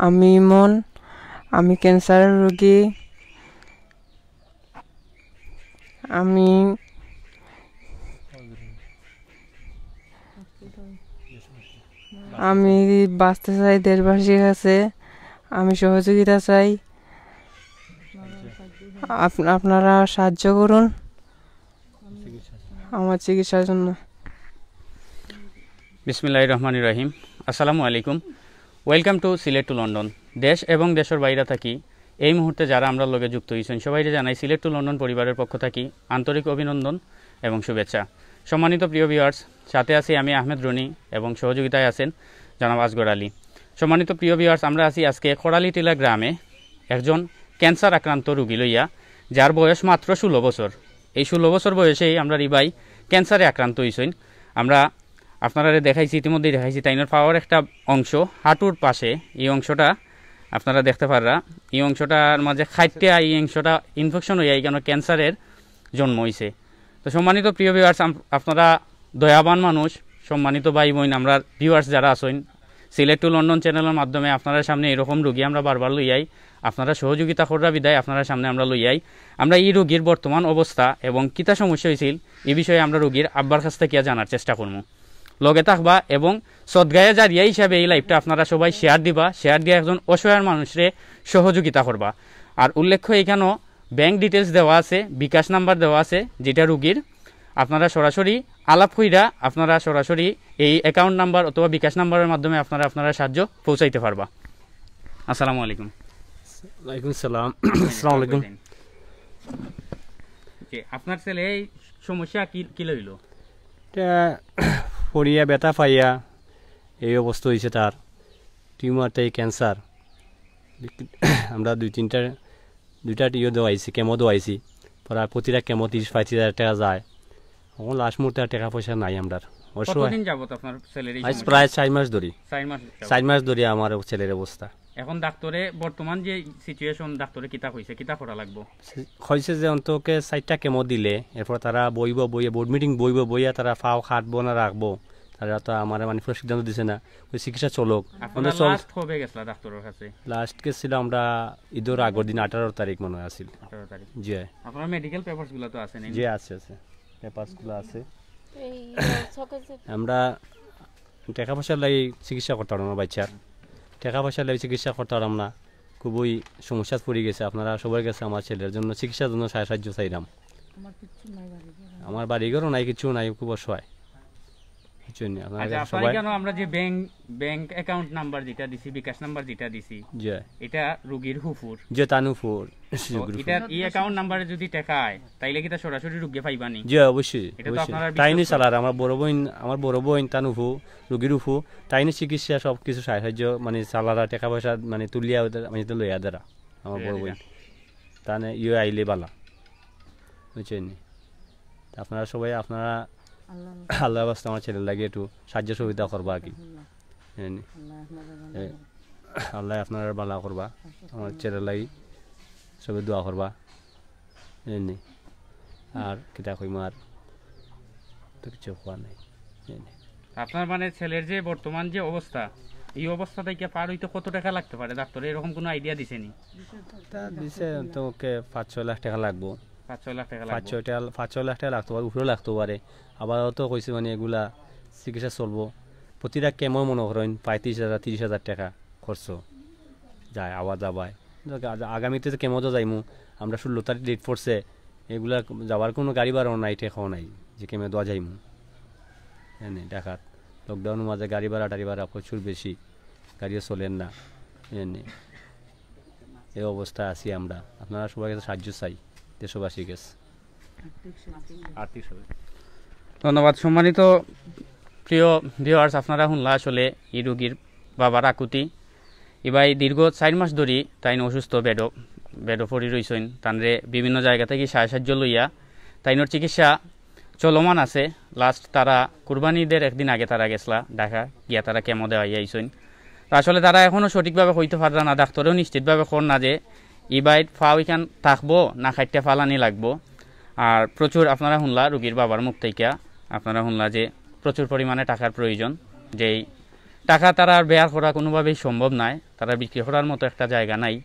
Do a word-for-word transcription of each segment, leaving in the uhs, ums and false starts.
আমি ইমন, আমি ক্যান্সারের রোগী। আমি আমি বাঁচতে চাই দেশবাসীর কাছে। আমি সহযোগিতা চাই। আপ- আপনারা সাহায্য করুন আমার চিকিৎসার জন্য। বিসমিল্লাহির রহমানির রহিম। আসসালামু আলাইকুম। Welcome to Sylhet to London. দেশ এবং দেশর বাইরে থাকি এই মুহূর্তে যারা আমরার লগে যুক্ত হইছেন, সবাইরে জানাই সিলেট টু লন্ডন পরিবারের পক্ষ থাকি আন্তরিক অভিনন্দন এবং শুভেচ্ছা। সম্মানিত প্রিয় ভিউয়ার্স, সাথে আছি আমি আহমেদ রনি এবং সহযোগিতায় আছেন জনাব আসগর আলী। সম্মানিত প্রিয় ভিউয়ার্স, আমরা আছি আজকে খড়ালি টিলা গ্রামে একজন ক্যান্সার আক্রান্ত রোগী লইয়া, যার বয়স মাত্র ষোলো বছর। এই ষোলো বছর বয়সেই আমরার ই ভাই ক্যান্সারে আক্রান্ত হইছেন। আমরা আপনারারে দেখাইছি, ইতিমধ্যেই দেখাইছি, তাইনর পাওর একটা অংশ হাঁটুর পাশে, এই অংশটা আপনারা দেখতে পাররা, এই অংশটার মাঝে খাইটিয়া এই অংশটা ইনফেকশন হইয়া এখানে ক্যান্সারের জন্ম হইছে। তো সম্মানিত প্রিয় ভিউয়ার্স, আপনারা দয়াবান মানুষ, সম্মানিত ভাই বোন, আমরা ভিউয়ার্স যারা আছেন, সিলেট টু লন্ডন চ্যানেলের মাধ্যমে আপনারার সামনে এরকম রোগী আমরা বারবার লইয়াই, আপনারা সহযোগিতা কররা বিদায় আপনারার সামনে আমরা লইয়াই। আমরা এই রোগীর বর্তমান অবস্থা এবং কিতা সমস্যা হয়েছিল, এই বিষয়ে আমরা রোগীর আব্বার কাছ থেকে জানার চেষ্টা করবো। লগে থাকবা এবং সদগায়ে জারিয়া হিসাবে এই লাইভটা আপনারা সবাই শেয়ার দিবা, শেয়ার দিয়া একজন অসহায় মানুষরে সহযোগিতা করবা। আর উল্লেখ্য, এখানেও ব্যাংক ডিটেলস দেওয়া আছে, বিকাশ নাম্বার দেওয়া আছে, যেটা রুগীর। আপনারা সরাসরি আলাপ কইরা, আপনারা সরাসরি এই অ্যাকাউন্ট নাম্বার অথবা বিকাশ নাম্বারের মাধ্যমে আপনারা আপনারা সাহায্য পৌঁছাইতে পারবা। আসসালামু আলাইকুম। ওয়ালাইকুম সালাম। আসসালামু আলাইকুম। জি, আপনার ছেলে এই সমস্যা কি কি লইল? এটা পড়িয়া ব্যথা পাইয়া এই অবস্থা হয়েছে তার। টিউমার তাই ক্যান্সার। আমরা দুই তিনটা, দুইটা ইয়ে দেওয়াইছি, কেমো দেওয়াইছি। প্রায় প্রতিটা কেমো তিরিশ পঁয়ত্রিশ হাজার টাকা যায়। এখন লাস্ট মুহূর্তে আর টাকা পয়সা নাই আমরার। অসহায়। কতদিন যাবত আপনার ছেলের এই আজ সমস্যা? প্রায় চার মাস ধরি। চার মাস যাবত। চার মাস ধরি আমার ছেলের অবস্থা। এখন ডাক্তারে বর্তমান যে সিচুয়েশন, ডাক্তারে কিতা কইছে, কিতা করা লাগবো? কইছে যে অন্তকে চারটা কেমো দিলে এরপর তারা বইব, বইয়া বোর্ড মিটিং বইব, বইয়া তারা ফাও খাটবো না রাখবো। তারা তো আমার মানে পুরো সিদ্ধান্ত দিছে না, ওই চিকিৎসা চলক। আপনারা লাস্ট কবে গেছলা ডাক্তারের কাছে? লাস্ট গেছিল আমরা ঈদের আগের দিন, আঠারো তারিখ মনে হয় আছিল। আঠারো তারিখ। জি। আপনার মেডিকেল পেপারস গুলো তো আছে নি? জি, আছে, আছে, পেপারস গুলো আছে। এই শোকেসে আমরা টাকা পয়সার লাগি চিকিৎসা করতাম না বাচ্চার, টাকা পয়সার লাগি চিকিৎসা করতাম না। খুবই সমস্যাত পড়ি গেছে। আপনারা সবার কাছে আমার ছেলের জন্য, চিকিৎসার জন্য সাহায্য চাইলাম। আমার কিচ্ছু নাই বাড়ি ঘর। আমার বাড়ি ঘরও নাই, কিছু নাই, খুব অসহায়। বুঝছেন নি? আপনারা আচ্ছা, আপনার সবাই কেন আমরা যে ব্যাংক ব্যাংক অ্যাকাউন্ট নাম্বার যেটা দিছি, বিকাশ নাম্বার যেটা দিছি, জি, এটা রুগীর হুফুর। যে তানুফুর তো এটার এই অ্যাকাউন্ট নাম্বারে যদি টাকা আয়, তাইলে কি তা সরাসরি রুগীয়ে পাইবানি? জি, অবশ্যই, এটা তো অবশ্যই। আপনারা তাই নি বিশ্বস্ত। চালার, আমার বড় বোন, আমার বড় বোন তানুফু, রুগীর উফু, তাই নি চিকিৎসা সব কিছু সাহায্য, মানে চালারা টাকা পয়সা মানে তুলিয়া ওদের, আমি তো লইয়া দেরা, আমার লইয়া বড় বোন। দেরা। তানে ইয়ে আইলে বালা, বুঝছেন নি? তা আপনারা সবাই, আপনারা আল্লাহ আল্লাহ বাস্তে আমার ছেলের লাগি একটু সাহায্য সুবিধা করবা আর কি। জানি। আল্লাহ আপনাদের এ, আল্লাহ আপনারা বালা করবা, আমার ছেলের লাগি সবে দোয়া করবা। জানি। আর কিতা কইমু আর, তো কিছু কওয়ার নাই। জানি। আপনার মানে ছেলের যে বর্তমান যে অবস্থা, এই অবস্থা থেকে পার হইতে কত টাকা লাগতে পারে? ডাক্তারে এরকম কোনো আইডিয়া দিছেনি? তা দিছে তো ওকে পাঁচ ছয় লাখ টাকা লাগবো। পাঁচ ছয় লাখ টাকা পাঁচ লাগবে। ছয় টাকা, পাঁচ ছয় লাখ টাকা লাগতে পারে, উপরেও লাগতে পারে। আবার তো কইছে মানে এগুলা চিকিৎসা চলবো, প্রতিটা কেমো মনে করেন পঁয়ত্রিশ হাজার, তিরিশ হাজার টাকা খরচ যায়, আওয়া যাবায়। আগামীতে তো কেমো তো যাইমু, আমরা ষোলো তারিখ ডেট পড়ছে, এগুলা যাওয়ার কোনো গাড়ি ভাড়াও নাই, টেকাও নাই যে কেমো দেওয়া যাইমু। এনে ঢাকাত লকডাউনের মাঝে গাড়ি ভাড়া টাড়ি ভাড়া প্রচুর বেশি, গাড়িও চলেন না। এনে এই অবস্থা আছি আমরা, আপনারা সবার কাছে সাহায্য চাই দেশবাসীর কাছে। আর্থিক সহায়তা। ধন্যবাদ। সম্মানিত প্রিয় ভিউয়ার্স, আপনারা শুনলা আসলে এই রোগীর বাবার আকুতি। ইবাই দীর্ঘ চার মাস ধরি তাইন অসুস্থ, বেডো বেডো পড়ি রইছইন। তানরে বিভিন্ন জায়গা থেকে সাহায্য লইয়া তাইনর চিকিৎসা চলমান আছে। লাস্ট তারা কুরবানি ঈদের একদিন আগে তারা গেছলা ঢাকা, গিয়া তারা কেমো দেওয়াই আইছইন। তো আসলে তারা এখনো সঠিকভাবে কইতে পাররা না, ডাক্তারেও নিশ্চিতভাবে কর না যে ইবাইর ফাও ইখান থাকবো না খাইট্টা ফালানি লাগবো। আর প্রচুর আপনারা শুনলা রুগীর বাবার মুখ থেকে, আপনারা শুনলা যে প্রচুর পরিমাণে টাকার প্রয়োজন, যেই টাকা তারার বেয়ার করা কোনোভাবেই সম্ভব নায়, তারার বিক্রি করার মতো একটা জায়গা নাই,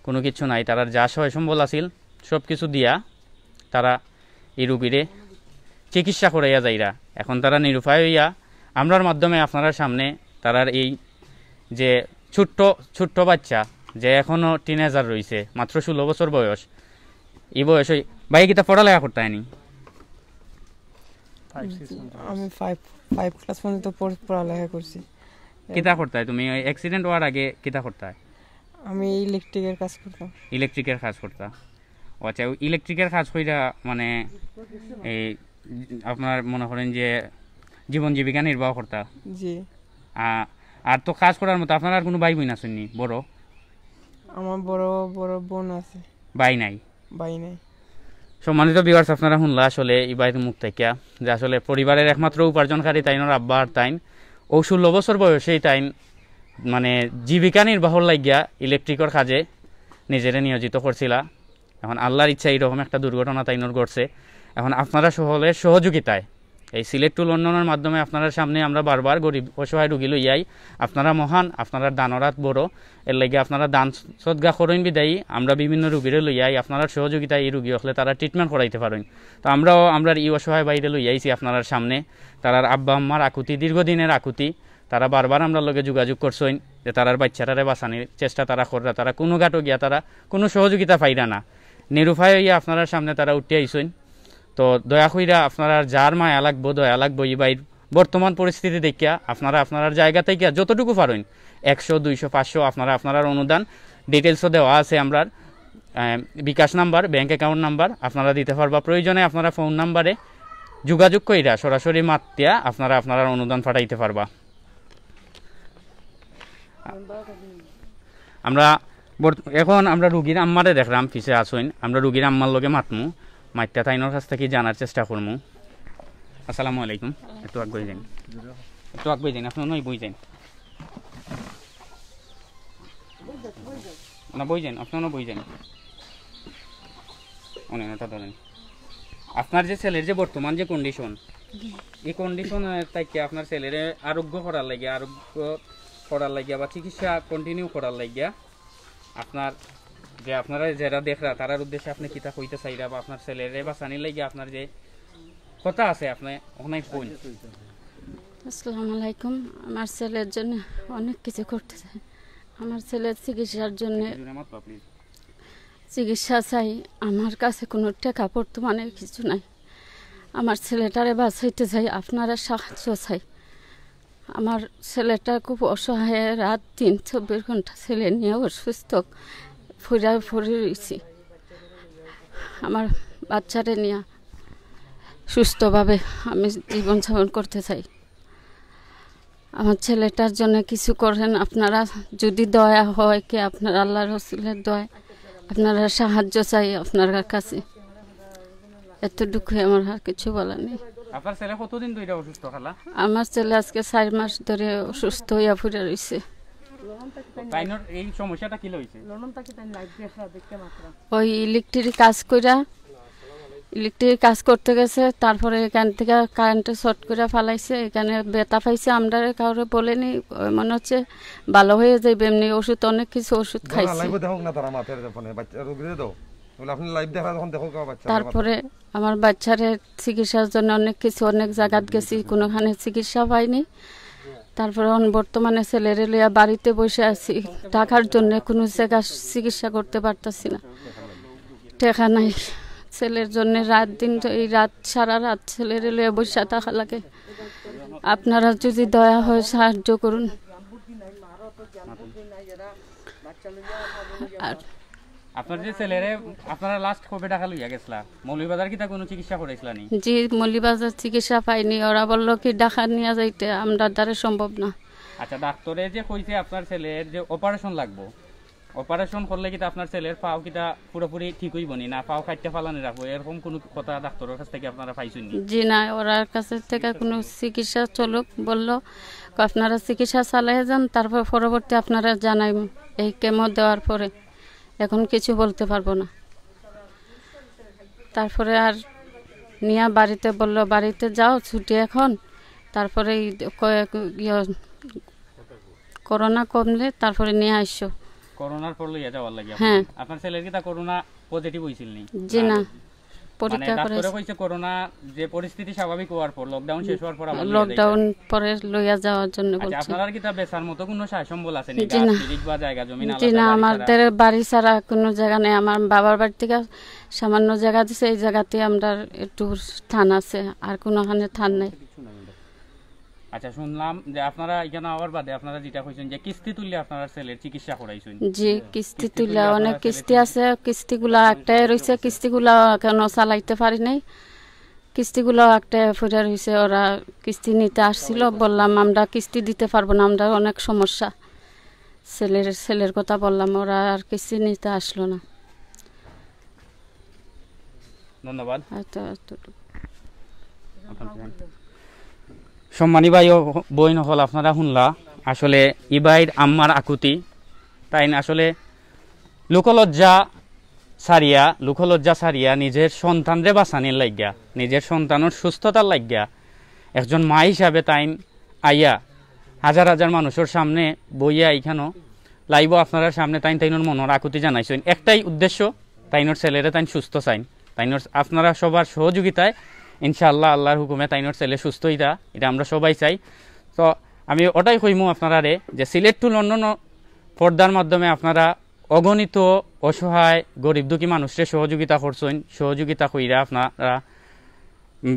কোনো কিছু নাই। তারার যা সয় সম্বল আছিল, সব কিছু দিয়া তারা এই রুগীরে চিকিৎসা করাইয়া যাইরা। এখন তারা নিরুপায় হইয়া আমরার মাধ্যমে আপনারার সামনে তারার এই যে ছোট্ট, ছোট্ট বাচ্চা, যে এখনো টিনেজার রইছে, মাত্র ষোলো বছর বয়স, এই বয়স হই-, ভাই কিতা পড়ালেখা করতায় নি? আমি ফাইভ ফাইভ ক্লাস পর্যন্ত পড়- পড়ালেখা করছি। কিতা করতায় তুমি? ওই অ্যাক্সিডেন্ট হওয়ার আগে কিতা করতায়? আমি ইলেকট্রিকের কাজ করতাম। ইলেকট্রিকের কাজ করতা? ও আচ্ছা, ওই ইলেকট্রিকের কাজ কইরা মানে এই আপনার মনে করেন যে জীবন জীবিকা নির্বাহ করতা? জি। আ-, আর তো কাজ করার মতো আপনার আর কোনো ভাই বোন আছইন নি বড়? আমার বড় বড় বোন আছে। ভাই নাই? ভাই নাই। সম্মানিত ভিউয়ার্স, আপনারা শুনলা আসলে এই ভাইর মুখ থাকিয়া যে আসলে পরিবারের একমাত্র উপার্জনকারী তাইনর আব্বা আর তাইন। ও ষোলো বছর বয়সেই তাইন মানে জীবিকা নির্বাহর লাগিয়া ইলেকট্রিকর কাজে নিজেরে নিয়োজিত করছিলা। এখন আল্লাহর ইচ্ছা এইরকম একটা দুর্ঘটনা তাইনর ঘটছে। এখন আপনারা সকলের সহযোগিতায় এই সিলেট টু লন্ডনের মাধ্যমে আপনারার সামনে আমরা বারবার গরিব অসহায় রুগী লইয়াই। আপনারা মহান, আপনারার দানর আত বড়, এর লাগি আপনারা দান সদকা করইন বিদায়ী আমরা বিভিন্ন রুগীরে লইয়াই। আপনারার সহযোগিতায় এই রুগী হকলে তারা ট্রিটমেন্ট করাইতে পারইন। তো আমরাও আমরার এই অসহায় ভাইরে লইয়াইছি আপনারার সামনে। তারার আব্বা আম্মার আকুতি, দীর্ঘদিনের আকুতি, তারা বারবার আমরার লগে যোগাযোগ করছইন যে তারার বাচ্চাটারে বাঁচানির চেষ্টা তারা কররা, তারা কোনো ঘাটো গিয়া তারা কোনো সহযোগিতা পাইরা না, নিরুপায় হইয়া আপনারার সামনে তারা উঠে আইছইন। তো দয়া কইরা আপনারার যার মায়া লাগবো, দয়া লাগবো, ই ভাইর বর্তমান পরিস্থিতি দেখিয়া আপনারা আপনারার জায়গা থাকিয়া যতটুকু পারইন, একশো, দুইশো, পাঁচশো, আপনারা আপনারার অনুদান ডিটেলসও দেওয়া আছে আমরার, আহ, বিকাশ নাম্বার, ব্যাংক অ্যাকাউন্ট নাম্বার আপনারা দিতে পারবা। প্রয়োজনে আপনারা ফোন নাম্বারে যোগাযোগ কইরা সরাসরি মাতিয়া আপনারা আপনারার অনুদান পাঠাইতে পারবা। আমরা বর্ত-, এখন আমরা রুগীর আম্মারে দেখলাম পিছে আছইন, আমরা রুগীর আম্মার লগে মাতমু, মাতিয়া তাইনর কাছ থাকি জানার চেষ্টা করমু। আসসালামু আলাইকুম। একটু আগুয়াই যাইন, একটু আগুয়াই যাইন, আপনে অনো বই যাইন, না বই যাইন, আপনে অনো বই যাইন, অনে এটা ধরেন। আপনার যে ছেলের যে বর্তমান যে কন্ডিশন, এই কন্ডিশন থাকি আপনার ছেলেরে আরোগ্য করার লাগিয়া, আরোগ্য করার লাগিয়া বা চিকিৎসা কন্টিনিউ করার লাগিয়া আপনার যে আপনারা যেরা দেখরা তারার উদ্দেশ্যে আপনে কিতা কইতা চাইরা বা আপনার ছেলেরে বাঁচানির লাগিয়া আপনার যে কথা আছে আপনে অখান কইন। আসসালামু আলাইকুম। আমার ছেলের জন্য অনেক কিছু করতে চাই। আমার ছেলের চিকিৎসার জন্য জোরে মাতবা, প্লিজ। চিকিৎসা চাই। আমার কাছে কোনো টাকা বর্তমানে কিছু নাই। আমার ছেলেটারে বাঁচাইতে চাই, আপনারা সাহায্য চাই। আমার ছেলেটা খুব অসহায়, রাত দিন চব্বিশ ঘন্টা ছেলে নিয়ে অসুস্থ, ফিরা ফিরি রইছি। আমার বাচ্চারে নিয়ে সুস্থভাবে আমি জীবনযাপন করতে চাই। আমার ছেলেটার জন্য কিছু করেন আপনারা, যদি দয়া হয় কি আপনার আল্লাহর রসুলের দয়া, আপনারা সাহায্য চাই আপনার কাছে। এতটুকুই, আমার আর কিছু বলার নেই। আপনার ছেলে কতদিন ধরে অসুস্থ, খালা? আমার ছেলে আজকে চার মাস ধরে অসুস্থ হইয়া পড়ে রইছে। তাইনর এই সমস্যাটা কি লইছে? ওই ইলেকট্রিক কাজ কইরা, ইলেকট্রিক কাজ করতে গেছে, তারপরে এখান থেকে কারেন্টে শর্ট করে ফালাইছে, এখানে ব্যথা পাইছে, আমরা কাউরে বলেনি, ওই মনে হচ্ছে ভালো হয়ে যাইবে, এমনি ওষুধ, অনেক কিছু ওষুধ খাইছে। লাইভে দেখো না, তারা মাথায় ফোনে বাচ্চা রোগীরে দাও, বলে আপনি লাইভ দেখা যখন দেখো কেউ বাচ্চা তারপরে আমার বাচ্চারে চিকিৎসার জন্য অনেক কিছু, অনেক জায়গাত গেছি, কোনোখানে চিকিৎসা পাইনি। তারপরে এখন বর্তমানে ছেলেরে লইয়া বাড়িতে বসে আছি, টাকার জন্য কোনো জায়গা চিকিৎসা করতে পারতাছি না, টাকা নাই। ছেলের জন্য রাত দিন, এই রাত, সারা রাত ছেলেরে লইয়া বসে থাকা লাগে। আপনারা যদি দয়া হয় সাহায্য করুন। আর আপনার যে ছেলেরে আপনারা লাস্ট কবে ঢাকা লইয়া গেছলা? মৌলভীবাজার কিতা কোনো চিকিৎসা করাইছলা নি? জি, মৌলভীবাজার চিকিৎসা পাইনি, ওরা বললো কি ঢাকা নিয়ে যাইতে, আমরার দ্বারা সম্ভব না। আচ্ছা, ডাক্তারে যে কইছে আপনার ছেলের যে অপারেশন লাগবো, অপারেশন করলে কিতা আপনার ছেলের পাও কিতা পুরোপুরি ঠিক হইব নি, না পাও কাটতে ফালানি রাখবো, এরকম কোনো কথা ডাক্তারের কাছ থেকে আপনারা পাইছেন নি? জি না, ওরার কাছে থেকে কোনো চিকিৎসা চলুক বললো, আপনারা চিকিৎসা চালিয়ে যান, তারপর পরবর্তী আপনারা জানাইব। এই কেমো দেওয়ার পরে এখন কিছু বলতে পারবো না। তারপরে আর নিয়া বাড়িতে বললো, "বাড়িতে যাও, ছুটি এখন।" তারপরে এই কয়েক ইয়ে করোনা কমলে তারপরে নিয়া আইসো। করোনার পর লইয়া যাওয়ার লাগি হ্যাঁ। আপনার ছেলের কিতা করোনা পজিটিভ হইছিল নি? জি না, মানে পরীক্ষা করে ডাক্তারে কইছে করোনা যে পরিস্থিতি স্বাভাবিক হওয়ার পর, লকডাউন শেষ হওয়ার পর আবার লইয়া যাইতা। লকডাউন পরে লইয়া যাওয়ার জন্য আচ্ছা, বলছে। আপনারা কিতা বেচার মতো কোনো সায় সম্বল আছে নি? জি গাছ না। সিরিজ বা জায়গা জমিন জি আলাদা না, বাড়ি ছাড়া? আমাদের বাড়ি ছাড়া কোনো জায়গা নেই। আমার বাবার বাড়ি থেকে সামান্য জায়গা দিছে, এই জায়গাতে আমরা একটু থান আছে, আর কোনোখানে থান নেই। আচ্ছা, শুনলাম যে আপনারা এখানে আওয়ার বাদে আপনারা যেটা কইছেন যে কিস্তি তুললে আপনারা ছেলের চিকিৎসা করাইছেন। জি, কিস্তি কিস্তি তুললে তুললে অনেক আপনারা কিস্তি ছেলের আছে, কিস্তিগুলা একটাই রয়েছে, কিস্তিগুলা এখনো চালাইতে পারি নাই। কিস্তিগুলা একটা পড়ে রয়েছে, ওরা কিস্তি নিতে আসছিল, বললাম আমরা কিস্তি দিতে পারবো না, আমরা অনেক সমস্যা। ছেলের ছেলের কথা বললাম, ওরা আর কিস্তি নিতে আসলো না। ধন্যবাদ। হয়তো এতটুকু। সম্মানী ভাই ও বইন হকল, আপনারা শুনলা আসলে ইবাইর আম্মার আকুতি। তাইন আসলে লোকলজ্জা সারিয়া, লোকলজ্জা সারিয়া নিজের সন্তানরে বাঁচানির লাগিয়া, নিজের সন্তানর সুস্থতার লাগিয়া একজন মা হিসাবে তাইন আইয়া হাজার হাজার মানুষের সামনে বইয়া ইখানো লাইভও আপনারার সামনে তাইন তাইনর মনর আকুতি জানাইছইন। একটাই উদ্দেশ্য, তাইনর ছেলেরে তাইন সুস্থ চাইন। তাইনর আপনারা সবার সহযোগিতায় ইনশাআল্লাহ আল্লাহর হুকুমে তাইনর ছেলে সুস্থ হইতা, এটা আমরা সবাই চাই। তো আমি ওটাই কইমু আপনারারে যে Sylhet to London পর্দার মাধ্যমে আপনারা অগণিত অসহায় গরিব দুঃখী মানুষরে সহযোগিতা করছইন, সহযোগিতা কইরা আপনারা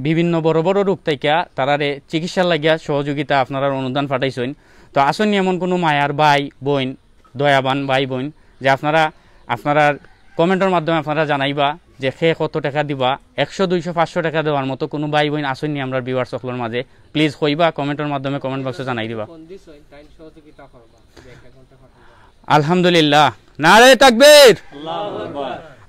বিভিন্ন বড় বড় রোগ থাইকা তারারে চিকিৎসার লাগিয়া সহযোগিতা আপনারা অনুদান পাঠাইছইন। তো আসইন নি এমন কোনো মায়ার ভাই বইন, দয়াবান ভাই বইন, যে আপনারা আপনারার কমেন্টর মাধ্যমে আপনারা জানাইবা যে কে কত টাকা দিবা, একশো, দুইশো, পাঁচশো টাকা দেওয়ার মতো কোনো ভাই বইন আসইন নি আমরার ভিউয়ার্স হকলর মাঝে, প্লিজ কইবা কমেন্টর মাধ্যমে, কমেন্ট বক্সে জানাই দিবা। আলহামদুলিল্লাহ, নারে তাকবীর।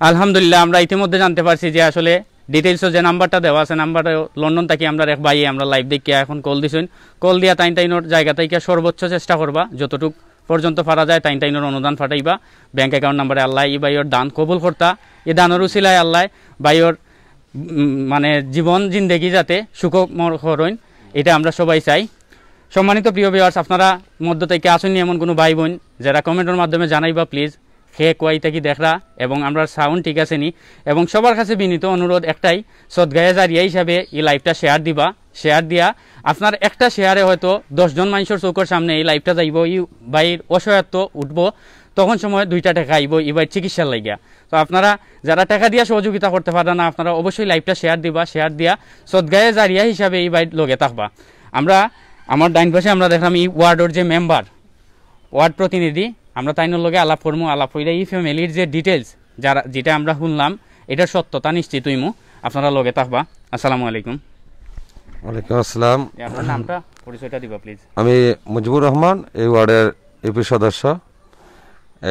আলহামদুলিল্লাহ, আমরা ইতিমধ্যে জানতে পারছি যে আসলে ডিটেইলসও যে নাম্বারটা দেওয়া আছে, নাম্বারটা লন্ডন থাকি আমরার এক ভাইয়ে আমরার লাইভ দেখিয়া এখন কল দিছইন। কল দিয়া তাইন তাইনর জায়গা থাকি সর্বোচ্চ চেষ্টা করবা, যতটুক পর্যন্ত পারা যায় তাইন তাইনর অনুদান পাঠাইবা ব্যাংক অ্যাকাউন্ট নাম্বারে। আল্লাহ ই ভাইর দান কবুল করতা, এই দানর উসিলায় আল্লাহ ভাইর উম, মানে জীবন জিন্দেগি যাতে সুখময় করইন, এটা আমরা সবাই চাই। সম্মানিত প্রিয় ভিউয়ার্স, আপনারা মধ্য থাকি আসইন নি এমন কোনো ভাই বইন যারা কমেন্টর মাধ্যমে জানাইবা প্লিজ, কে কই থাকি দেখরা এবং আমরার সাউন্ড ঠিক আছে নি। এবং সবার কাছে বিনীত অনুরোধ একটাই, সদগায়ে জারিয়া হিসাবে এই লাইভটা শেয়ার দিবা। শেয়ার দিয়া আপনার একটা শেয়ারে হয়তো দশ জন মানুষর চোখর সামনে এই লাইভটা যাইবো, ই ভাইর অসহায়ত্ব উঠবো, তখন সময় দুইটা টাকা আইবো ই ভাইর চিকিৎসার লাগিয়া। তো আপনারা যারা টাকা দিয়া সহযোগিতা করতে পাররা না, আপনারা অবশ্যই লাইভটা শেয়ার দিবা, শেয়ার দিয়া সদগায়ে জারিয়া হিসাবে ই ভাইর লগে থাকবা। আমরা আমার ডাইন পাশে আমরা দেখলাম ই ওয়ার্ডর যে মেম্বার, ওয়ার্ড প্রতিনিধি, আমরা তাইনর লগে আলাপ করমু। আলাপ হইলে ই ফ্যামিলির যে ডিটেইলস যারা যেটা আমরা শুনলাম, এটার সত্যতা নিশ্চিত হইমু। আপনারা লগে থাকবা। আসসালামু আলাইকুম। ওয়ালাইকুম আসসালাম। এ, আপনার নামটা, পরিচয়টা দিবা প্লিজ। আমি মুজিবুর রহমান, এই ওয়ার্ডের ইউপি সদস্য।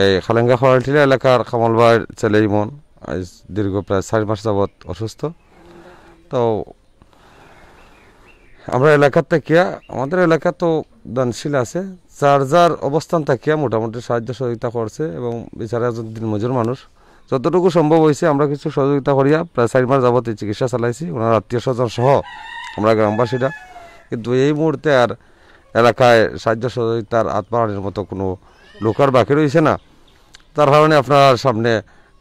এই খালেঙ্গা খোয়ালটিলা এলাকার কামাল ভাইর ছেলে ইমন আজ দীর্ঘ প্রায় চার মাস যাবত অসুস্থ। তো আমরা এলাকার থাকিয়া, আমাদের এলাকা তো দানশীল আছে, যার যার অবস্থান থাকিয়া মোটামুটি সাহায্য সহযোগিতা করছে এবং বেচারা একজন দিনমজুর মানুষ। যতটুকু সম্ভব হয়েছে আমরা কিছু সহযোগিতা করিয়া প্রায় চার মাস যাবত এই চিকিৎসা চালাইছি ওনার আত্মীয় স্বজন সহ। আমরা গ্রামবাসীরা কিন্তু এই মুহূর্তে আর এলাকায় সাহায্য সহযোগিতার হাত বাড়ানোর মতো কোনো লোক আর বাকি রয়েছে না। তার কারণে আপনার সামনে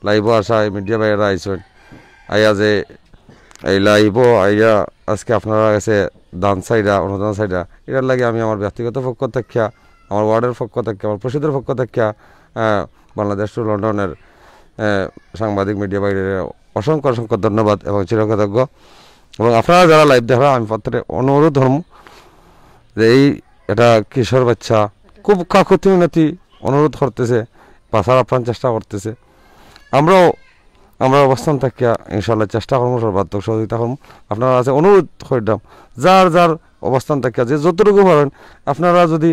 লাইভও আসা, মিডিয়া ভাইরা আইসেন, আইয়া যে এই লাইভও আইয়া আজকে আপনারা গেছে দান চাইরা, অনুদান চাইরা, এটার লাগি আমি আমার ব্যক্তিগত পক্ষ থাকিয়া, আমার ওয়ার্ডের পক্ষ থাকিয়া, আমার পরিষদের পক্ষ থাকিয়া, আহ, বাংলাদেশ টু লন্ডনের, আহ, সাংবাদিক মিডিয়া ভাইরে অসংখ্য অসংখ্য ধন্যবাদ এবং চিরকৃতজ্ঞ। এবং আপনারা যারা লাইভ দেখরা, আমি প্রত্যেকে অনুরোধ করমু যে এই এটা কিশোর বাচ্চা খুব কাকুতি মিনতি অনুরোধ করতেছে, বাঁচার আপ্রাণ চেষ্টা করতেছে। আমরাও আমরা অবস্থান থাকিয়া ইনশাল্লাহ চেষ্টা করমু, সর্বাত্মক সহযোগিতা করমু। আপনারা আছে অনুরোধ করলাম, যার যার অবস্থান থাকিয়া যে যতটুকু পারেন, আপনারা যদি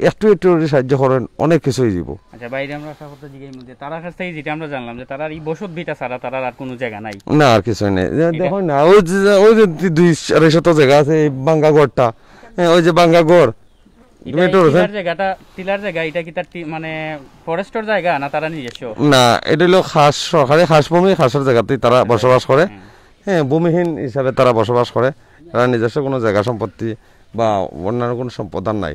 একটু একটু করে সাহায্য করেন, অনেক কিছুই দিব। আচ্ছা, বাইরে আমরা আশা করতে জিগাই মধ্যে তারার কাছ থেকে যেটা আমরা জানলাম যে তারার এই বসত ভিটা ছাড়া তারার আর কোনো জায়গা নাই। না, আর কিছু নেই। যে দেখো না, ওই যে, ওই যে দুই আড়াইশো জায়গা আছে, এই বাঙ্গা ঘরটা, হ্যাঁ, ওই যে বাঙ্গা ঘর, এটা মেট্রো এই রোড, টিলার জায়গাটা, টিলার জায়গা, এটা কি তার টি-, মানে ফরেস্টর জায়গা না তারা নিজস্ব? না, এটা হলো খাস, সরকারি খাস ভূমি, খাসের জায়গাতেই তারা বসবাস করে। হ্যাঁ, ভূমিহীন হিসাবে তারা বসবাস করে। তারা নিজস্ব কোনো জায়গা সম্পত্তি বা অন্যান্য কোনো সম্পদ আর নাই।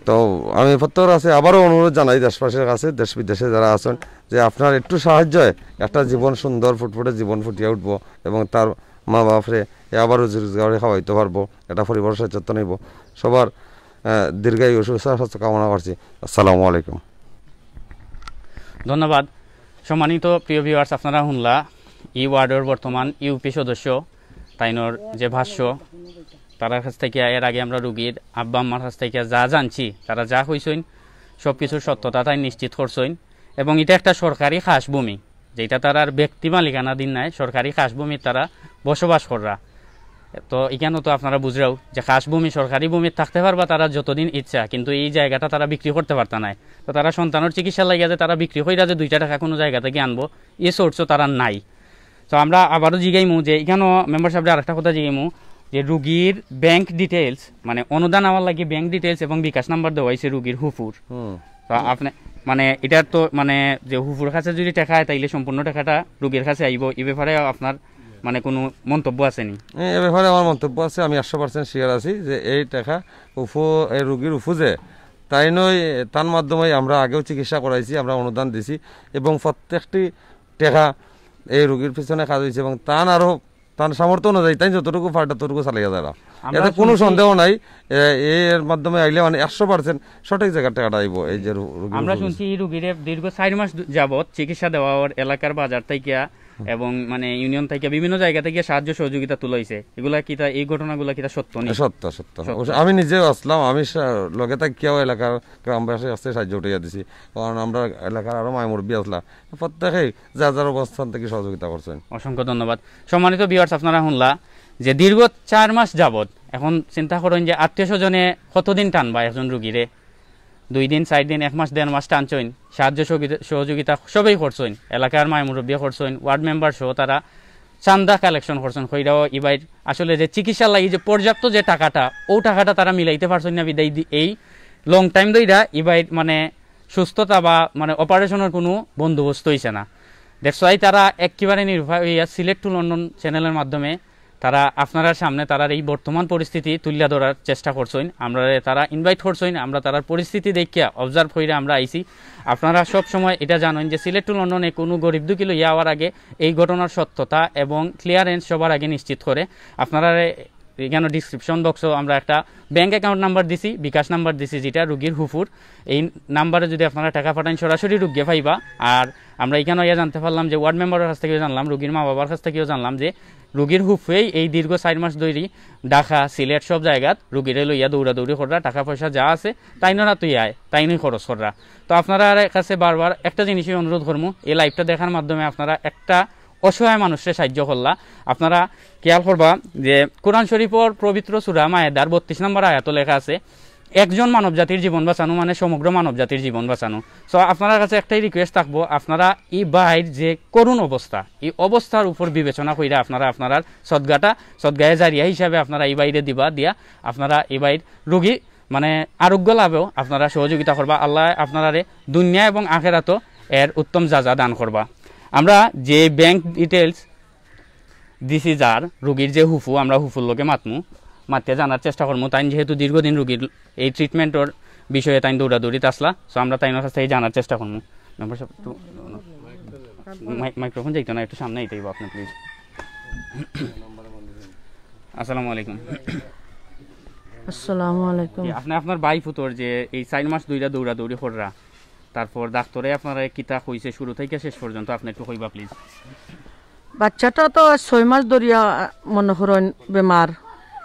তো আমি প্রত্যেকের কাছে আবারও অনুরোধ জানাই, দেশবাসীর কাছে, দেশ বিদেশে যারা আছেন, যে আপনার একটু সাহায্যে একটা জীবন, সুন্দর ফুটফুটে জীবন ফুটিয়ে উঠবো এবং তার মা বাপরে এ আবার রুজি রোজগারে খাওয়াইতে পারবো, এটা পরিবার সচেতন হইব। সবার আহ, দীর্ঘায়ু সুস্বাস্থ্য কামনা করছি। আসসালামু আলাইকুম। ধন্যবাদ। সম্মানিত প্রিয় ভিউয়ার্স, আপনারা শুনলা ই ওয়ার্ডর বর্তমান ইউপি সদস্য তাইনর যে ভাষ্য, তারার কাছ থেকে এর আগে আমরা রুগীর আব্বা আম্মার কাছ থেকে যা জানছি, তারা যা কইছইন সব কিছুর সত্যতা তাই নিশ্চিত করছইন। এবং এটা একটা সরকারি খাস ভূমি, যেটা তারার ব্যক্তি মালিকানাধীন নাই, সরকারি খাস ভূমিত তারা বসবাস কররা। তো এখানো তো আপনারা বুঝরাও যে খাস ভূমি, সরকারি ভূমিত থাকতে পারবা তারা যতদিন ইচ্ছা, কিন্তু এই জায়গাটা তারা বিক্রি করতে পারতা নায়। তো তারা সন্তানর চিকিৎসা লাগিয়া যে তারা বিক্রি কইরা যে দুইটা টাকা কোনো জায়গা থেকে আনবো, এ সোর্সও তারা নাই। তো আমরা আবারও জিগাইমু যে এখানো মেম্বার সাহেবরে আরেকটা কথা জিগাইমু যে রুগীর ব্যাংক ডিটেইলস, মানে অনুদান আওয়ার লাগি ব্যাংক ডিটেইলস এবং বিকাশ নাম্বার দেওয়া হয়েছে রুগীর হুফুর। তো আপনি মানে এটার তো মানে যে হুফুর কাছে যদি টাকা হয় তাইলে সম্পূর্ণ টাকাটা রুগীর কাছে আইব, এই ব্যাপারে আপনার মানে কোনো মন্তব্য আছে নি? এ ব্যাপারে আমার মন্তব্য আছে, আমি একশো পার্সেন্ট শিওর আছি যে এই টাকা উফু, এই রুগীর উফু যে তাইনই, তার মাধ্যমে আমরা আগেও চিকিৎসা করাইছি, আমরা অনুদান দিছি এবং প্রত্যেকটি টাকা এই রুগীর পিছনে কাজ হয়েছে এবং তান আরও তান সামর্থ্য অনুযায়ী তাই যতটুকু পারে ততটুকু চালিয়ে যারা, আমরা এতে কোনো শুনছি সন্দেহ নাই। এ, এর মাধ্যমে আইলে মানে একশো পার্সেন্ট সঠিক জায়গার টাকাটা আইব। এই যে রু- রুগীর আমরা উপর শুনছি এই রুগীরে দীর্ঘ চার মাস ধ- যাবত চিকিৎসা দেওয়া ওর এলাকার বাজার থেকে এবং মানে ইউনিয়ন থেকে বিভিন্ন জায়গা থেকে সাহায্য সহযোগিতা তুলা হয়েছে, এগুলা কিতা, এই ঘটনাগুলা কিতা সত্য নি? সত্য, সত্য। সত্য। অবশ্য আমি নিজেও আসলাম, আমি সা- লগে থাকিয়াও এলাকার গ্রামবাসীর কাছে সাহায্য উঠাইয়া দিছি, কারণ আমরা এলাকার আরো মায় মুরব্বী আসলা, প্রত্যেকেই যার যার অবস্থান থেকে সহযোগিতা করছেন। অসংখ্য ধন্যবাদ। সম্মানিত ভিউয়ার্স, আপনারা শুনলা যে দীর্ঘ চার মাস যাবত এখন চিন্তা করেন যে আত্মীয় স্বজনে কতদিন টানবা একজন রুগীরে? দুই দিন, চার দিন, এক মাস, দেড় মাস টানছইন, সাহায্য সহযোগিতা- সহযোগিতা সবেই করছইন, এলাকার মায় মুরব্বী করছইন, ওয়ার্ড মেম্বার সহ তারা চান্দা কালেকশন করছইন, কইরাও ইবাইর আসলে যে চিকিৎসার লাগি যে পর্যাপ্ত যে টাকাটা, ও টাকাটা তারা মিলাইতে পারছইন না, বিদায় দি- এই লং টাইম ধইরা ইবাইর মানে সুস্থতা বা মানে অপারেশনের কোনো বন্দোবস্ত হইছে না। দেখছো, এই তারা একেবারে নিরুপায় হইয়া সিলেট টু লন্ডন চ্যানেলের মাধ্যমে তারা আপনারার সামনে তারার এই বর্তমান পরিস্থিতি তুলিয়া ধরার চেষ্টা করছইন। আমরারে তারা ইনভাইট করছইন, আমরা তারার পরিস্থিতি দেখিয়া অবজার্ভ কইরা আমরা আইছি। আপনারা সব সময় এটা জানেন যে সিলেট টু লন্ডনে কোনো গরিব দুঃখী লইয়া আওয়ার আগে এই ঘটনার সত্যতা এবং ক্লিয়ারেন্স সবার আগে নিশ্চিত করে। আপনারা এখানে ডিসক্রিপশন বক্সও আমরা একটা ব্যাংক অ্যাকাউন্ট নাম্বার দিছি, বিকাশ নাম্বার দিছি, যেটা রুগীর হুফুর। এই নাম্বারে যদি আপনারা টাকা পাঠান সরাসরি রুগীয়ে পাইবা। আর আমরা এখানে ইয়া জানতে পারলাম যে ওয়ার্ড মেম্বারের কাছ থেকেও জানলাম, রুগীর মা বাবার কাছ থেকেও জানলাম যে রুগীর হুফুয়েই এই দীর্ঘ চার মাস ধরি ঢাকা, সিলেট সব জায়গাত রুগীরে লইয়া দৌড়াদৌড়ি কররা, টাকা পয়সা যা আছে তাইনর হাতুই আয়, তাইনই খরচ কররা। তো আপনারার কাছে বারবার একটা জিনিসই অনুরোধ করমু, এই লাইভটা দেখার মাধ্যমে আপনারা একটা অসহায় মানুষরে সাহায্য করলা। আপনারা খেয়াল করবা যে কোরআন শরীফর পবিত্র সূরা মায়েদার বত্রিশ নম্বর আয়াতো লেখা আছে, একজন মানব জাতির জীবন বাঁচানো মানে সমগ্র মানব জাতির জীবন বাঁচানো। So আপনারার কাছে একটাই রিকোয়েস্ট থাকবো, আপনারা এই ভাইর যে করুণ অবস্থা, এই অবস্থার উপর বিবেচনা কইরা আপনারা আপনারার সদগাটা, সদগায়ে জারিয়া হিসাবে আপনারা এই ভাইরে দিবা, দিয়া আপনারা এই ভাইর রুগী মানে আরোগ্য লাভেও আপনারা সহযোগিতা করবা। আল্লায় আপনারারে দুনিয়া এবং আখেরাতো এর উত্তম যা যা দান করবা। আমরা যে ব্যাংক ডিটেইলস দিছি যার, রুগীর যে হুফু, আমরা হুফুর লগে মাতমু, মাতিয়া জানার চেষ্টা করমু। তাইন যেহেতু দীর্ঘদিন রুগীর এই ট্রিটমেন্টর বিষয়ে তাইন দৌড়াদৌড়িত আসলা, so আমরা তাইনর কাছ থেকে জানার চেষ্টা করমু। মেম্বার সাহেব, একটু মাই-, মাইক্রোফোন যাইতো না, একটু সামনে আইতে হইব আপনি, প্লিজ। আসসালামু আলাইকুম। আসসালামু আলাইকুম। জি, আপনি আপনার ভাই পুতর যে এই চার মাস ধইরা দৌড়াদৌড়ি কররা, তারপর ডাক্তারে আপনারে কিতা কইছে শুরু থেকে শেষ পর্যন্ত, আপনি একটু কইবা প্লিজ। বাচ্চাটা তো ছয় মাস ধরিয়া মনে করেন বেমার,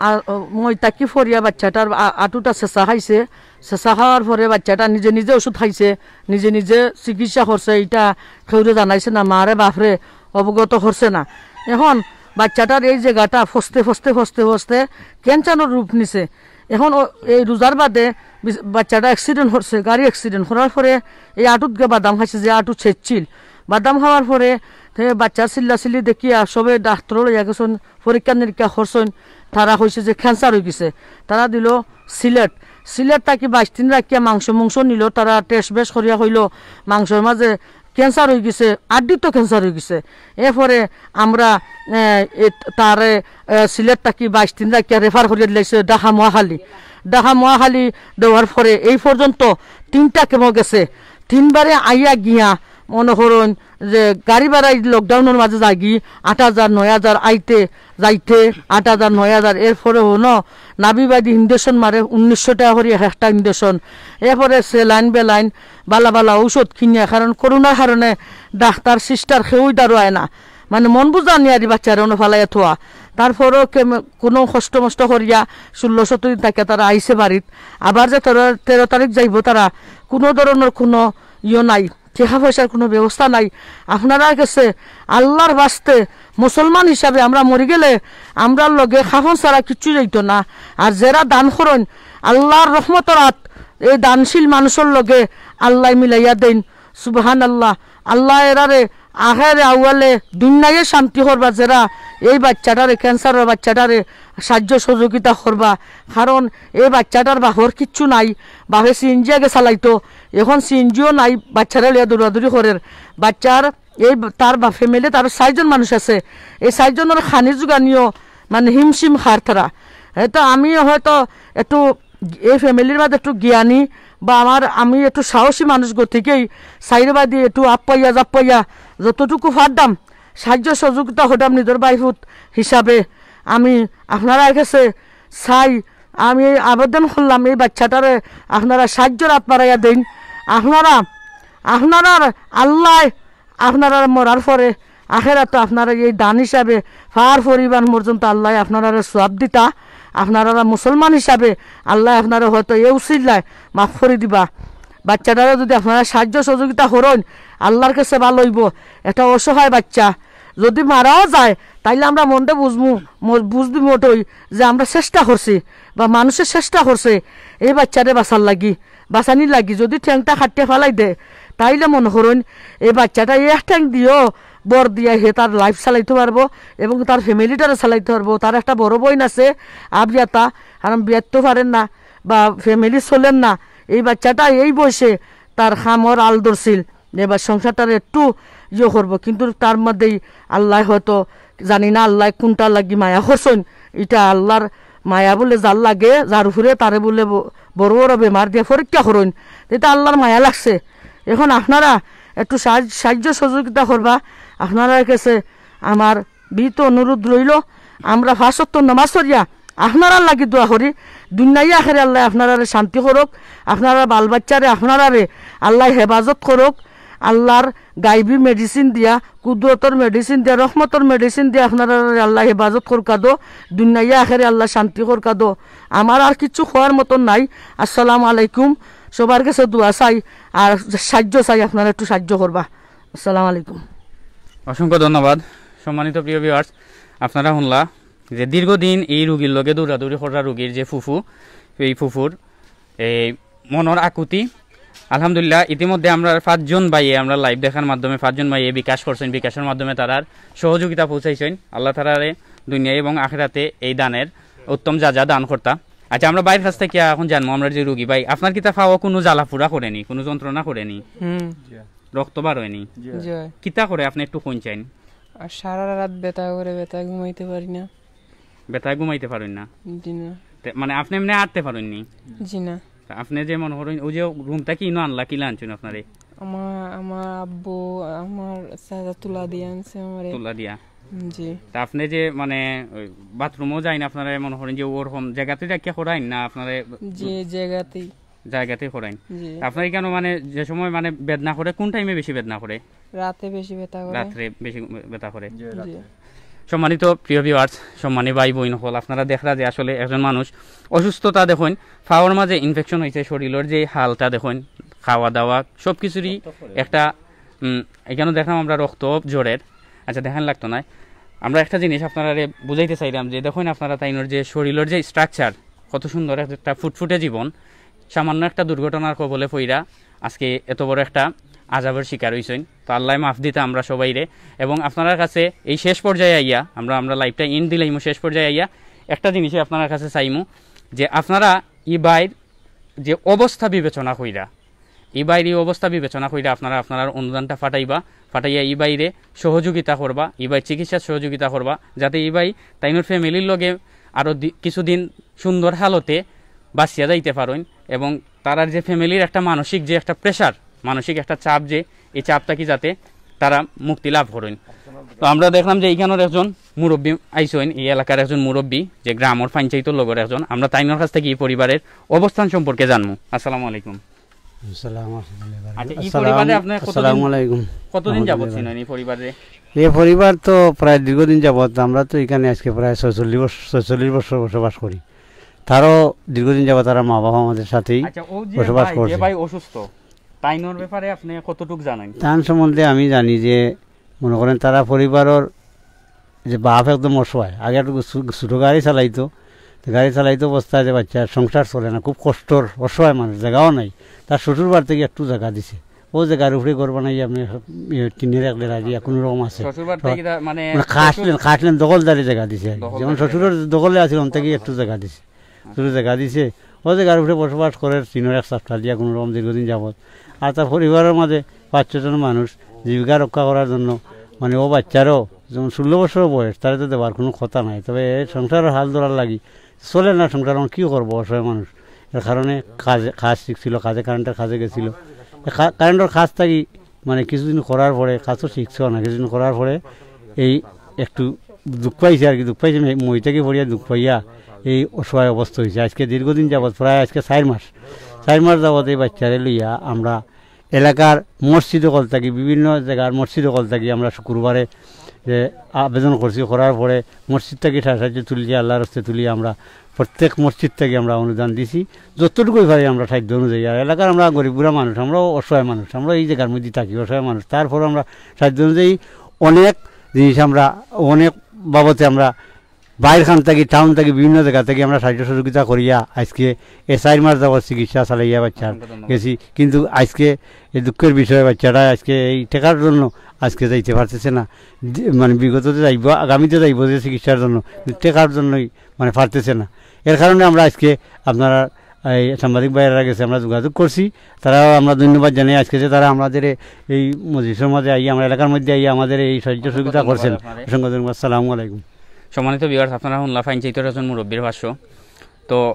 আর মই তাকি ফরিয়া বাচ্চাটার আ- আটুটা সেসা খাইছে, সেসা খাওয়ার পরে বাচ্চাটা নিজে নিজে ওষুধ খাইছে, নিজে নিজে চিকিৎসা করছে, এটা কেউরে জানাইছে না, মারে বাপরে অবগত করছে না। এখন বাচ্চাটার এই জায়গাটা ফস্তে ফস্তে ফস্তে ফস্তে ক্যান্সারর রূপ নিছে। এখন ও- এই রোজার বাদে বিস- বাচ্চাটা অ্যাক্সিডেন্ট করছে, গাড়ি অ্যাক্সিডেন্ট করার পরে এই আটুত গিয়ে বাদাম খাইছে, যে আটু ছেঁচছিল, বাদাম খাওয়ার পরে তে বাচ্চার চিল্লা চিল্লি দেখিয়া সবে ডাক্তার লইয়া গেছেন, পরীক্ষা নিরীক্ষা করছেন, তারা কইছে যে ক্যান্সার হয়ে গেছে। তারা দিল সিলেট, সিলেট থাকি বাইশ দিন রাখিয়া মাংস মুংস নিল, তারা টেস্ট বেশ করিয়া কইল মাংসর মাঝে ক্যান্সার অইগেছে, আড্ডিত ক্যান্সার অইগেছে। এরপরে আমরা, এ, এ, তারে, এ, সিলেট থাকি বাইশ দিন রাখিয়া রেফার করিয়া দিলাইছে ঢাকা মহাখালী। ঢাকা মহাখালী দেওয়ার পরে এই পর্যন্ত তিনটা কেমো গেছে। তিনবারে আইয়া গিয়া মনো করইন যে গাড়ি ভাড়ায় লকডাউনর মাঝে যাইগি আট হাজার, নয় হাজার, আইতে যাইতে আট হাজার, নয় হাজার। এরপরে হনো নাভিবাদী ইঞ্জেকশন মারে উনিশশো টেকা করি এক একটা ইঞ্জেকশন। এরপরে সেলাইন বেলাইন বালা বালা ঔষধ কিনিয়া, কারণ করোনার কারণে ডাক্তার সিস্টার কেউই দাঁড়ায় না, মানে মন বুঝা নিয়ারি বাচ্চারে অনো ফালাইয়া থোয়া। তারপরেও কে-, কোনো কষ্ট মষ্ট করিয়া ষোলো সতেরো দিন থাকিয়া তারা আইছে বাড়িত। আবার যে তেরো, তেরো তারিখ যাইবো তারা, কোনো ধরনের কোনো ইয়ে নাই, টেকা পয়সার কোনো ব্যবস্থা নাই। আপনারার গেছে আল্লাহর ওয়াস্তে মুসলমান হিসাবে আমরা মরি গেলে আমরার লগে কাফন ছাড়া কিচ্ছু যাইতো না। আর যেরা দান করইন, আল্লাহর রহমতর আত এই দানশীল মানুষর লগে আল্লায় মিলাইয়া দেইন। সুবহান আল্লাহ। আল্লায় এরারে আখেরে আউয়ালে দুনিয়ায় শান্তি করবা, যেরা এই বাচ্চাটারে, ক্যান্সারর বাচ্চাটারে সাহায্য সহযোগিতা করবা। কারণ এই বাচ্চাটার বাপর কিচ্ছু নাই, বাপে সিএনজি আগে চালাইতো, এখন সিএনজিও নাই, বাচ্চারে লইয়া দৌড়াদৌড়ি করের। বাচ্চার এই ব-, তার বাপে মিলে তার চাইরজন মানুষ আছে, এই চাইরজনর খানি জুগানিও মানে হিমশিম খার তারা। এ তো আমি হয়তো একটু এই ফ্যামিলির মাঝে একটু জ্ঞানী বা আমার, আমি একটু সাহসী মানুষ গতিকেই চাইরবাদি একটু আপ্পাইয়া জাপ্পাইয়া যতটুকু পারতাম সাহায্য সহযোগিতা হতাম নিজের বাইফুত হিসাবে। আমি আপনারার গেছে চাই, আমি এই আবেদন করলাম এই বাচ্চাটারে আপনারা সাহায্যর আত বাড়াইয়া দেইন। আপনারা, আপনারার আল্লায় আপনারার মরার পরে আখেরাতো আপনারা এই দান হিসাবে পার পরিমাণ পর্যন্ত আল্লায় আপনারারে সওয়াব দিতা। আপনারা মুসলমান হিসাবে আল্লায় আপনারা হয়তো এ উসিলায় মাফ করি দিবা। বাচ্চাটারে যদি আপনারা সাহায্য সহযোগিতা করইন, আল্লাহর কাছে ভালা অইবো। একটা অসহায় বাচ্চা যদি মারাও যায়, তাইলে আমরা মনটা বুঝমু, ম-, বুঝ দিমু ওটাই যে আমরা চেষ্টা করছি বা মানুষে চেষ্টা করছে এই বাচ্চারে বাঁচার লাগি, বাঁচানির লাগি। যদি ঠ্যাংটা কাটিয়া ফালাই দেয়, তাইলে মনো করইন এই বাচ্চাটা এক ঠ্যাং দিও বর দিয়া হে তার লাইফ চালাইতে পারবো এবং তার ফ্যামিলিটারে চালাইতে পারবো। তার একটা বড় বইন আছে, আবিয়াতা, কারণ বিয়াত তো পারের না বা ফ্যামিলি চলের না। এই বাচ্চাটা এই বয়সে তার কামর আল ধরছিল, এবার সংসারটারে একটু ইয়ে করবো, কিন্তু তার মধ্যেই আল্লায় হয়তো, জানি না আল্লায় কোনটা লাগি মায়া করছইন, ইটা আল্লাহর মায়া বুলে যার লাগে, যার উপরে তারে বুলে ব-, বড় বড় বেমার দিয়া পরীক্ষা করইন, ইটা আল্লাহর মায়া লাগছে। এখন আপনারা একটু সাহায্য, সাহায্য সহযোগিতা করবা। আপনারার কাছে আমার বিনীত অনুরোধ রইলো, আমরা পাঁচ ওয়াক্ত নামাজ পড়িয়া আপনারার লাগি দোয়া করি। দুনিয়ায় আখেরে আল্লায় আপনারারে শান্তি করুক, আপনারার বাল বাচ্চারে আপনারারে আল্লায় হেফাজত করুক। আল্লাহর গাইবি মেডিসিন দিয়া, কুদরতর মেডিসিন দিয়া, রহমতর মেডিসিন দিয়া আপনারারে আল্লায় হেফাজত করুক কাদো, দুনিয়ায় আখেরে আল্লায় শান্তি করুক কাদো। আমার আর কিচ্ছু কওয়ার মতন নাই। আসসালামু আলাইকুম। সবার কাছে দোয়া চাই আর সাহায্য চাই, আপনারা একটু সাহায্য করবা। আসসালামু আলাইকুম। অসংখ্য ধন্যবাদ। সম্মানিত প্রিয় ভিউয়ার্স, আপনারা শুনলা যে দীর্ঘদিন এই রুগীর লগে দৌড়াদৌড়ি করা রুগীর যে ফুফু, এই ফুফুর এই মনর আকুতি। আলহামদুলিল্লাহ, ইতিমধ্যে আমরা পাঁচজন ভাইয়ে, আমরা লাইভ দেখার মাধ্যমে পাঁচজন ভাইয়ে বিকাশ করছেন, বিকাশের মাধ্যমে তারার সহযোগিতা পৌঁছাইছেন। আল্লাহ তারারে দুনিয়া এবং আখেরাতে এই দানের উত্তম যা যা দান করতা। আচ্ছা, আমরা ভাইর কাছ থেকে এখন জানবো, আমরা যে রুগী ভাই, আপনার কিতা পাওয়া কোনো জ্বালাপুড়া করেনি, কোনো যন্ত্রণা করেনি, হুম। রক্ত বার হয়নি? জি। জি। কিতা করে আপনি একটু কোন চাইন? আর সারা রাত ব্যথা করে, ব্যথা ঘুমাইতে পারি না। ব্যথায় ঘুমাইতে পারেন না? জি না। তে, মানে আপনি এমনি আটতে পারেননি? জি না। তা আপনি যে মনে করেন, ওই যে রুম থাকি ইনো আনলা, কিলা আনছেন আপনারে? আমার, আমার আব্বু, আমার চাচা তুলা দিয়া আনছে আমারে। তুলা দিয়া? জি। তা আপনি যে মানে ওই বাথরুমও যাইন, আপনারা মনে করেন যে ওরকম জায়গাতে রাখিয়া করাইন না আপনারা? জি, জায়গাতেই। জায়গাতেই করাইন। জি। তা আপনার এখানে মানে যে সময় মানে বেদনা করে, কোন টাইমে বেশি বেদনা করে? রাতে বেশি ব্যথা করে। রাত্রে বেশি ব্যথা করে। জি, জি। রাত্রে। সম্মানিত প্রিয় ভিউয়ার্স, সম্মানী ভাই বইন হকল, আপনারা দেখরা যে আসলে একজন মানুষ অসুস্থতা দেখইন, পাওর মাঝে ইনফেকশন হইছে, শরীরর যে হালটা দেখইন, খাওয়া দাওয়া সব কিছুরই একটা, উম, এখানে দেখলাম আমরা রক্ত ঝরের। আচ্ছা, দেখান লাগতো না। আমরা একটা জিনিস আপনারারে বুঝাইতে চাইলাম যে দেখইন আপনারা তাইনর যে শরীরর যে স্ট্রাকচার, কত সুন্দর একটা ফুটফুটে জীবন, সামান্য একটা দুর্ঘটনার কবলে পইরা আজকে এত বড় একটা আজাবের শিকার হইছেন। তো আল্লাহ মাফ দিতা আমরা সবাইরে। এবং আপনারার কাছে এই শেষ পর্যায়ে আইয়া আমরা, আমরা লাইভটা এন্ড দিলাইমু, শেষ পর্যায়ে আইয়া একটা জিনিসে আপনারার কাছে চাইমু যে আপনারা ই ভাইর যে অবস্থা বিবেচনা কইরা ই ভাইর ই অবস্থা বিবেচনা কইরা আপনারা আপনারার অনুদানটা পাঠাইবা, পাঠাইয়া ই ভাইরে সহযোগিতা করবা, ই ভাইর চিকিৎসার সহযোগিতা করবা, যাতে ই ভাই তাইনর ফ্যামিলির লগে আরো দি- কিছুদিন সুন্দর হালতে বাঁচিয়া যাইতে পারইন এবং তারার যে ফ্যামিলির একটা মানসিক যে একটা প্রেশার, মানসিক একটা চাপ, যে এই চাপ থাকি যাতে তারা মুক্তি লাভ করইন। তো আমরা দেখলাম যে ইখানোর একজন মুরব্বী আইছইন, এই এলাকার একজন মুরব্বী, যে গ্রামর পঞ্চায়েতর লগর একজন। আমরা তাইনর কাছ থাকি ই পরিবারের অবস্থান সম্পর্কে জানমু। আসসালামু আলাইকুম। আসসালামু আলাইকুম। আচ্ছা, ই আসসালাম- পরিবারে আপনি কতদিন- আসসালামু আলাইকুম। কতদিন যাবত আলহামদুলিল্লাহ। চিনইন ই পরিবারে? এই পরিবার তো প্রায় দীর্ঘদিন যাবত, আমরা তো এখানে আজকে প্রায় ছয়চল্লিশ বছর, ছয়চল্লিশ বছর বসবাস করি। তারও দীর্ঘদিন যাবত তারা মা বাবা আমাদের সাথেই আচ্ছা, ও যে বসবাস ভাই, যে করছে। ভাই অসুস্থ, তাইনর ব্যাপারে আপনি কতটুক জানেন? তান সম্বন্ধে আমি জানি যে, মনে করেন, তারা পরিবারর যে বাপ একদম অসহায়, আগে একটু ছু- ছোটো গাড়ি চালাইতো, তো গাড়ি চালাইতো অবস্থায় যে বাচ্চার সংসার চলে না, খুব কষ্টর অসহায় মানুষ, জায়গাও নাই, তার শ্বশুর বাড়ি থেকে একটু জায়গা দিছে, ও জায়গার উপরে ঘর বানাই আপনি ইয়ে টিনের এক দেড়া দিয়া কোনো রকম আছে। শ্বশুর বাড়ি তো থেকে কিতা মানে মানে খাসলেন, খাসলেন দখলদারি জায়গা দিছে আর কি। দখলদারি যেমন জায়গা। শ্বশুরের দখলে আছে, ওন থেকে একটু জায়গা দিছে, ছোটো জায়গা দিছে, ও জায়গার উপরে বসবাস করে টিনের এক চাপটা দিয়া কোনো রকম দীর্ঘদিন যাবত। আর তার পরিবারের মাঝে পাঁচ ছজন মানুষ জীবিকা রক্ষা করার জন্য, মানে ও বাচ্চারও যেমন ষোলো বছর বয়স, তারে তো দেবার কোনো কথা নাই। তবে এই সংসারের হাল ধরার লাগি চলে না সংসার, এখন কী করবো অসহায় মানুষ। এর কারণে কাজে, কাজ শিখছিল, কাজে কারেন্টের কাজে গেছিল। এ কা- কারেন্টের কাজ থাকি মানে কিছুদিন করার পরে, কাজ তো শিখছে না, কিছুদিন করার পরে এই একটু দুঃখ পাইছে আর কি, দুঃখ পাইছে, মই থাকি পড়িয়া দুঃখ পাইয়া এই অসহায় অবস্থা হয়েছে। আজকে দীর্ঘদিন যাবত, প্রায় আজকে চার মাস, চার মাস যাবত এই বাচ্চারে লইয়া আমরা এলাকার মসজিদ হকল থাকি, বিভিন্ন জায়গার মসজিদ হকল থাকি আমরা শুক্রবারে যে আবেদন করছি, করার পরে মসজিদ থাকি সা- সাহায্য তুলছি, আল্লাহর হস্তে তুলি আমরা প্রত্যেক মসজিদ থাকি আমরা অনুদান দিছি, যতটুকুই পারি আমরা সাধ্য অনুযায়ী। আর এলাকার আমরা গরিব গুড়া মানুষ, আমরাও অসহায় মানুষ, আমরা এই জায়গার মধ্যে থাকি, অসহায় মানুষ, তারপর আমরা সাধ্য অনুযায়ী অনেক জিনিস আমরা অনেক বাবতে আমরা বাইর খান থাকি, টাউন থাকি, বিভিন্ন জায়গা থাকি আমরা সাহায্য সহযোগিতা করিয়া আজকে এ চার মাস যাবত চিকিৎসা চালাইয়া বাচ্চার অসংখ্য ধন্যবাদ। গেছি। কিন্তু আজকে এই দুঃখের বিষয়, বাচ্চাটা আজকে এই টেকার জন্য আজকে যাইতে পারতেছে না, যে- মানে বিগততে যাইব, আগামীতে যাইব যে চিকিৎসার জন্য, কিন্তু টেকার জন্যই মানে পারতেছে না। এর কারণে আমরা আজকে আপনারা এই সাংবাদিক ভাইয়েরা গেছে আমরা যোগাযোগ করছি, তারাও আমরা ধন্যবাদ জানাই আজকে যে তারা আমাদের এই মজলিসের মাঝে আইয়া, আমার এলাকার মধ্যে আইয়া আমাদের এই সাহায্য সহযোগিতা ধন্যবাদ করছেন। আপনারে। অসংখ্য ধন্যবাদ। আসসালামু আলাইকুম। সম্মানিত ভিউয়ার্স, আপনারা শুনলা পঞ্চায়েতর একজন মুরব্বীর ভাষ্য। তো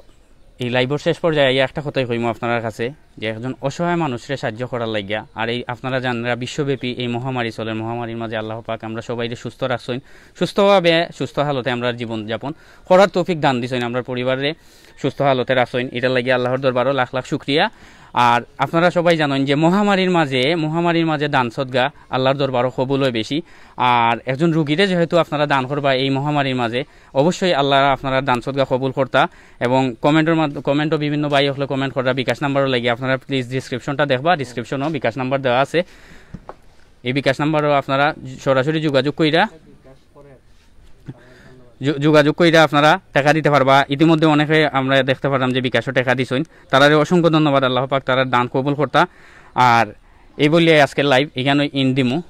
এই লাইভর শেষ পর্যায়ে আইয়া একটা কথাই কইমু আপনারার কাছে, যে একজন অসহায় মানুষরে সাহায্য করার লাগিয়া, আর এই আপনারা জানরা বিশ্বব্যাপী এই মহামারী চলের, মহামারীর মাঝে আল্লাহ পাক আমরা সবাইরে সুস্থ রাখছইন, সুস্থভাবে সুস্থ হালতে আমরা জীবন যাপন করার তৌফিক দান দিছইন, আমরা পরিবারে সুস্থ হালতে রাখছইন, এটার লাগি আল্লাহর দরবারও লাখ লাখ শুক্রিয়া। আর আপনারা সবাই জানেন যে মহামারীর মাঝে, মহামারীর মাঝে দান সদকা আল্লাহর দরবারও কবুল হয় বেশি। আর একজন রুগীরে যেহেতু আপনারা দান করবা এই মহামারীর মাঝে, অবশ্যই আল্লাহ আপনারা দান সদকা কবুল করতা। এবং কমেন্টর মাধ্য- কমেন্টও বিভিন্ন ভাই হকলে কমেন্ট করা বিকাশ নাম্বারও লাগে, আপনারা প্লিজ ডিসক্রিপশনটা দেখবা, ডিসক্রিপশনও বিকাশ নাম্বার দেওয়া আছে। এই বিকাশ নাম্বারও আপনারা সরাসরি যোগাযোগ কইরা, যো- যোগাযোগ কইরা আপনারা টাকা দিতে পারবা। ইতিমধ্যে অনেকে আমরা দেখতে পারলাম যে বিকাশও টাকা দিছইন, তারারে অসংখ্য ধন্যবাদ। আল্লাহ পাক তারার দান কবুল করতা। আর এই বলিয়া আজকের লাইভ এখানে ইন দিমু।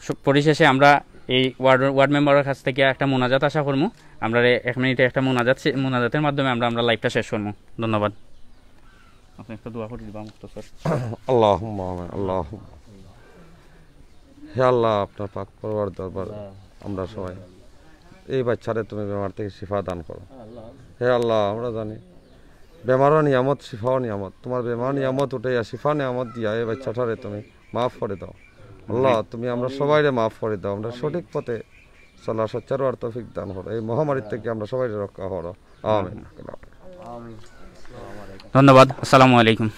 স- পরিশেষে আমরা এই ওয়ার্ড ওয়ার্ড মেম্বারের কাছ থেকে একটা মোনাজাত আশা করমু। আমরা এক মিনিটে একটা মোনাজাত সে- মোনাজাতের মাধ্যমে আমরা আমরা লাইভটা শেষ করমু। ধন্যবাদ। আপনি একটা দোয়া করে দিবা মুক্তসর। আল্লাহুম্মা আমিন, আল্লাহুম্মা। হে আল্লাহ, আপনার পাক পরওয়ার দরবার, আমরা সবাই এই বাচ্চারে তুমি বেমার থেকে শিফা দান করো। হে আল্লাহ, আমরা জানি বেমারও নিয়ামত, শিফাও নিয়ামত। তোমার বেমার নিয়ামত উঠাইয়া শিফা নিয়ামত দিয়া এই বাচ্চাটারে তুমি মাফ করে দাও। আল্লাহ, তুমি আমরা সবাইরে মাফ করে দাও, আমরা সঠিক পথে চলা সচ্চার আর তৌফিক দান করো, এই মহামারী থেকে আমরা সবাই রক্ষা করো। আমিন। ধন্যবাদ। আসসালামু আলাইকুম।